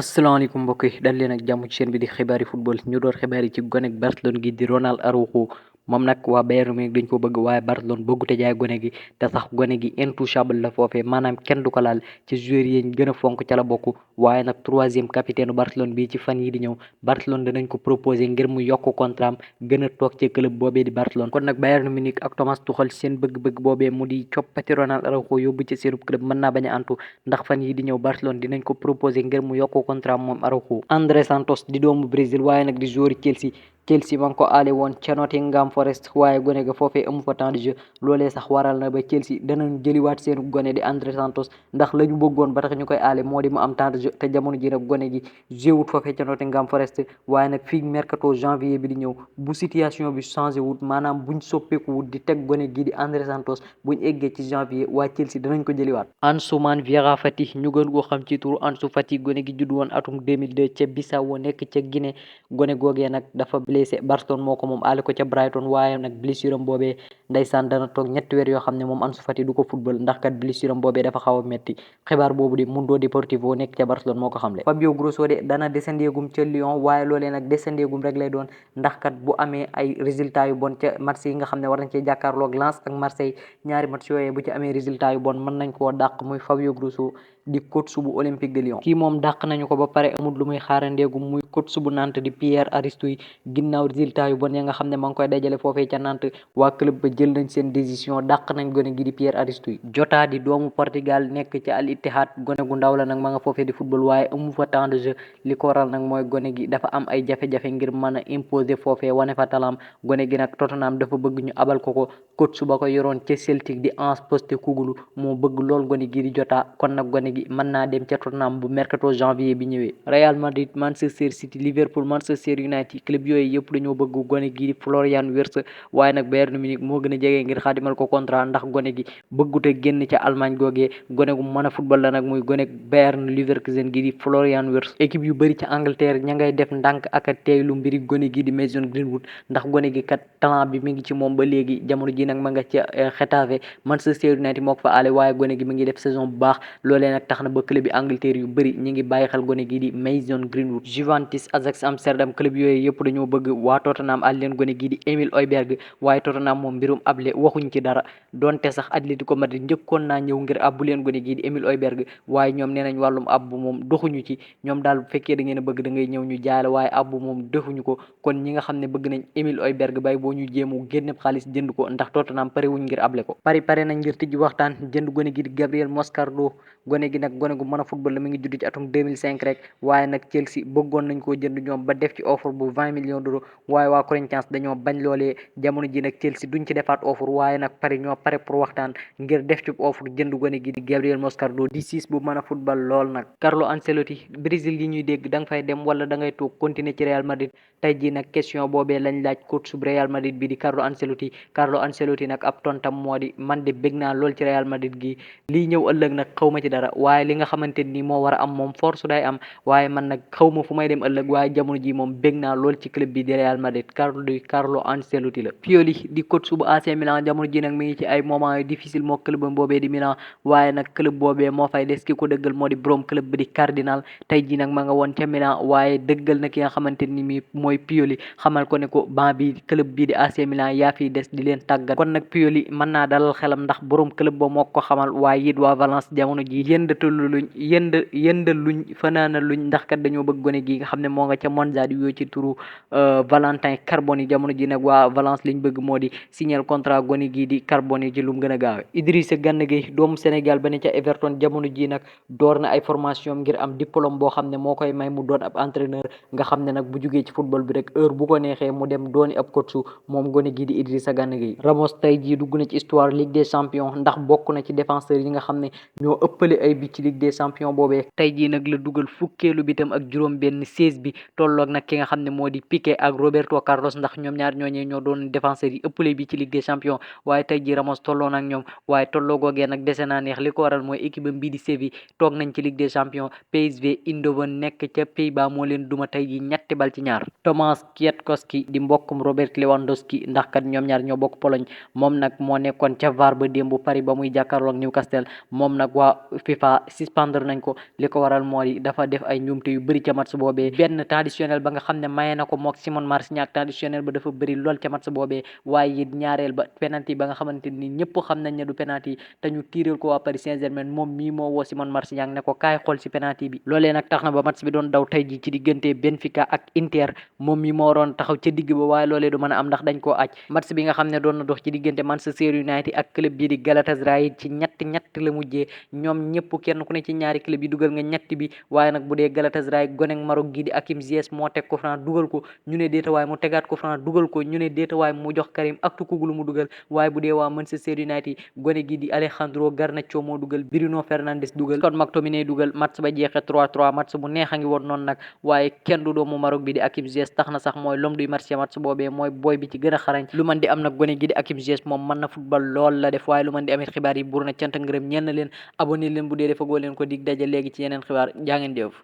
asalaamaaleykum mbokk yi dal leen ak jàmm ci chaîne bi di xibaari football ñu door xibaar yi ci gone ak Barcelone gi di Ronald Araujo moom nag waa Bayern Munich dañ ko bëgg waaye Barcelone bëggu te jaay gone gi te sax gone gi intouchable la foofee maanaam kenn du ko laal ci joueurs yi gën a fonk ca la bokk waaye nag troisième capitaine Barcelone bi ci fan yi di ñëw Barcelone danañ ko proposé ngir mu yokk contrat am gën a toog ci club boobee di Barcelone kon nag Bayern Munich ak Thomas Tuchel seen bëgg-bëgg boobee mu di coppati Ronald Araujo yóbbu ci seenub club mën naa bañ a antu ndax fan yi di ñëw Barcelone dinañ ko proposé ngir mu yokk contrat moom Araujo André Santos di doomu Brésil waaye nag di joueur Chelsea ma ngi ko aale woon ca Nottingham Forest waaye gone ga foofee amu fa temps de jeu loolee sax waral na ba Chelsea danañ jëliwaat seen gone di André Santos ndax la ñu bëggoon ba tax ñu koy aale moo di mu am temps de jeu te jamono ji nag gone gi jéewut foofee ca Nottingham Forest waaye nag fii mercato janvier bi di ñëw bu situation bi changé wut maanaam buñ soppeeku wut di teg gone gi di André Santos buñ eggee ci janvier waa Chelsea danañ ko jëliwaat. Ansoumane Viera Fati ñu gën koo xam ci turu Ansu Fati gone gi judd woon atum 2002 ca Bissau nekk ca Guinée gone googee nag dafa blessé Barcelone moo ko moom aale ko ca Brighton waaye nag blessure am boobee ndeysaan dana toog ñetti weer yoo xam ne moom Ansu Fati du ko football ndax kat blessure am boobee dafa xaw a metti xibaar boobu di Mundo Deportivo nekk ca Barcelone moo ko xamle. Fabio Grosso de dana desandeegum ca Lyon waaye loolee nag desandeegum rek lay doon ndax kat bu amee ay résultats yu bon ca match yi nga xam ne war nañ cee jàkkaarloog Lens ak Marseille ñaari match yooyee bu ci amee résultats yu bon mën nañ koo dàq muy Fabio Grosso di coach bu Olympique de Lyon kii moom dàq nañu ko ba pare amul lu muy xaarandeegum muy coach bu Nantes di Pierre Aristeuil ginnaaw résultat yu bon ya nga xam ne ma ngi koy dajale foofee ca Nantes waa club ba jël nañ seen décision dàq nañ gone gi di Pierre Aristeuil Jota di doomu Portugal nekk ci Al Ittihad gone gu ndaw la nag ma nga foofee di football waaye amu fa temps de jeu li ko waral nag mooy gone gi dafa am ay jafe-jafe ngir mën a imposer foofee wane fa talaam gone gi nag Tottenham dafa bëgg ñu abal ko coach ba ko yoroon ca Celtic di Ange Postecoglou moo bëgg lool gone gi di Jota kon nag gone gi mën naa dem ca Tottenham bu mercato janvier bi ñëwee. Real Madrid Manchester City Liverpool Manchester United club yooyu yëpp dañoo bëgg gone gi di Florian Wirtz waaye nag Bayern Munich moo gën a jege ngir xaadimal ko contrat ndax gone gi bëggut a génn ca Allemagne googee gone gu mën a football la nag muy gone Bayern Leverkusen gi di Florian Wirtz équipe yu bëri ca Angleterre ña ngay def ndànk ak a teeylu mbiri gone gi di Mason Greenwood ndax gone gi kat talent bi mi ngi ci moom ba léegi jamono ji nag ma nga ca Getafe Manchester United moo ko fa aale waaye gone gi mi ngi def saison bu baax loolee nag tax na ba club yi Angleterre yu bëri ñi ngi bàyyi xel gone gi di Mason Greenwood Juventus Ajax Amsterdam club yooyu yëpp dañoo bëgg waa Tottenham al leen gone gi di Emile Højbjerg waaye Tottenham moom mbirum able waxuñ ci dara donte sax Atlético Madrid njëkkoon naa ñëw ngir abbu leen gone gi di Emile Højbjerg waaye ñoom nee nañ wàllum abbu moom doxuñu ci ñoom daal bu fekkee da ngeen a bëgg da ngay ñëw ñu jaay la waaye abbu moom defuñu ko kon ñi nga xam ne bëgg nañ Emile Højbjerg bay boo ñu jéemu génne xaalis jënd ko ndax Tottenham pare wuñ ngir able ko pare nañ ngir tijji waxtaan jënd gone gi di Gabriel Moscardo gone gi nag gone gu mën a football la mi ngi judd ci atum 2005 rek waaye nag Chelsea bëggoon nañ koo jënd ñoom ba def ci offre bu 20 millions d'euros waaye waa Corinthians dañoo bañ loolee jamono ji nag Chelsea duñ ci defaat offre waaye nag ñoo pare pour waxtaan ngir def ci offre jënd gone gi di Gabriel Moscardo di siis bu mën a football lool nag Carlo Ancelotti Brésil yi ñuy dégg da nga fay dem wala da ngay toog continuer ci Real Madrid tey jii nag question boobee lañ laaj coach bu Real Madrid bi di Carlo Ancelotti nag ab tontam moo di man de bëgg naa lool ci Real Madrid gi lii ñëw ëllëg nag xaw ma ci dara waaye li nga xamante ni moo war a am moom force day am waaye man nag xaw ma fu may dem ëllëg waaye jamono ji moom bëgg naa lool ci club bi di Real Madrid Carlo Ancelotti la Pioli di coach bu AC Milan jamono ji nag mi ngi ci ay moment yu difficile moo club boobee di Milan waaye nag club boobee moo fay des ki ko dëggal moo di borom club bi di Cardinal tey ji nag ma nga woon ca Milan waaye dëggal na ki nga xamante ni mi mooy Pioli xamal ko ne ko ban bi club bi di AC Milan yaa fi des di leen tàggat kon nag Pioli mën naa dalal xelam ndax borom club ba moo ko xamal waaye it waa Valence jamono ji yëndal luñ fanaana luñ ndax kat dañoo bëgg gone gi nga xam ne moo nga ca Monza di woo ci turu Valentin Carboni jamono ji nag waa Valence liñ bëgg moo di signer contrat gone gi di Carboni ci lu mu gën a gaawe Idrissa Gana Gueye doomu Sénégal ba ne ca Everton jamono ji nag door na ay formation ngir am diplôme boo xam ne moo koy may mu doon ab entraîneur nga xam ne nag bu jugee ci football bi rek heure bu ko neexee mu dem dooni ab coach moom gone gi di Idrissa Gana Gueye Ramos tey jii dugg na ci histoire Ligue des Champions ndax bokk na ci défenseurs yi nga xam ne ñoo ëppale ay bi ci Ligue des Champions boobee tey jii nag la dugal fukkeelu bitam ak juróom benn 16 bi tolloog nag ki nga xam ne moo di Piqué ak Roberto Carlos ndax ñoom ñaar ñooñee ñoo doon défenseurs yi ëppale bi ci Ligue des Champions waaye tey jii Ramos tolloon ak ñoom waaye tolloo googee nag dese naa neex li ko waral mooy équipe am bii di Séville toog nañ ci Ligue des Champions PSV Eindhoven nekk ca Pays-Bas moo leen duma tey jii ñetti bal ci ñaar Tomasz Kwiatkowski di mbokkum Robert Lewandowski ndax kat ñoom ñaar ñoo bokk Pologne moom nag moo nekkoon ca VAR ba démb Paris ba muy jàkkaarloog Newcastle moom nag waa FIFA FIFA suspendre nañ ko li ko waral mooy dafa def ay njuumte yu bëri ca match boobee. benn temps additionnel ba nga xam ne maye na ko mook Simon Marcignac temps additionnel ba dafa bëri lool ca match boobee. waaye it ñaareel ba penalty ba nga xamante ni ñëpp xam nañ ne du penalty te ñu tiireel ko waa Paris Saint-Germain moom mii moo woo Simon Marcignac ne ko kaay xool si penalty bi. loolee nag tax na ba match bi doon daw tey ji ci diggante Benfica ak Inter moom mi moo waroon taxaw ca digg ba waaye loolee du mën a am ndax dañ koo aj. match bi nga xam ne doon na dox ci diggante Manchester United ak club bii di Galatasaray ci ñett la mujjee. ñoom ñëpp kenn ku ne ci ñaari club yi dugal nga ñett bi waaye nag bu dee Galatasaray gonek Maroc gii di Hakim Ziyech moo teg ko franc dugal ko ñu ne déeta waaye mu tegaat ko franc dugal ko ñu ne déeta waaye mu jox Karim Aktoukouglu mu dugal. waaye bu dee waa Manchester United gone gii di Alejandro Garnacho moo dugal, Bruno Fernandes dugal, Scott McTominay dugal. match ba jeexee 3-3 match bu neex a ngi woon noonu nag waaye kenn du doomu Maroc bi di Hakim Ziyech tax na sax mooy l'homme du match match boobee mooy boy bi ci gën a xarañ. lu man di am nag gone gi di Hakim Ziyech moom mën na football lool la def waaye lu man di amit xibaar yi buur na cant ngërëm ñenn leen abonné leen bu dee defagoo leen ko dig daje léegi ci yeneen xibaar jaa ngeen jëf.